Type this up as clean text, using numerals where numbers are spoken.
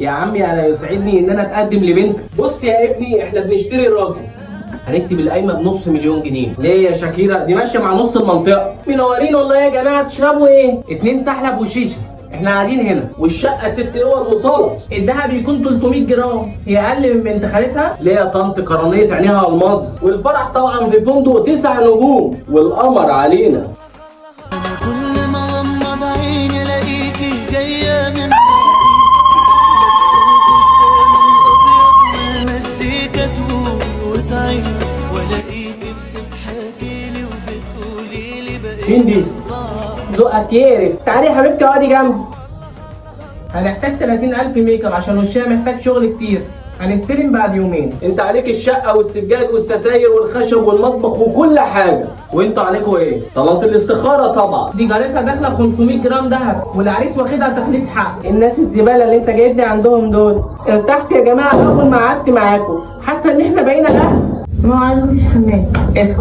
يا عمي انا يسعدني ان انا اتقدم لبنتك. بص يا ابني، احنا بنشتري راجل، هنكتب القايمة بنص مليون جنيه. ليه يا شاكيرا؟ دي ماشية مع نص المنطقه. منورين والله يا جماعه. تشربوا ايه؟ 2 سحلب وشيشه. احنا قاعدين هنا والشقه 6 اوض وصاله. الدهب يكون 300 جرام، هي اقل من بنت خالتها. ليه يا طنط؟ قرنيه عينيها الماظ. والفرح طبعا في فندق 9 نجوم والقمر علينا. انا كل ما غمض عيني الاقيكي جاية من بعيد، لابسه الفستان الابيض والمزيكا تقول وتعيد، والاقيكي بتضحكي لي وبتقولي لي بقيت مين دي؟ ذوقك يقرف. تعالي يا حبيبتي اقعدي جنبي. هنحتاج 30000 make up عشان وشها محتاج شغل كتير. هنستلم بعد يومين. انت عليك الشقة والسجاد والستاير والخشب والمطبخ وكل حاجه. وانتوا عليكوا ايه؟ صلاة الاستخارة طبعا. دي جارتها داخله ب 500 جرام دهب والعريس واخدها تخليص حق. الناس الزبالة اللي انت جايبني عندهم دول. ارتحت يا جماعة اول ما قعدت معاكم، حاسه ان احنا بقينا اهل. ما عايز اخش الحمام. اسكت.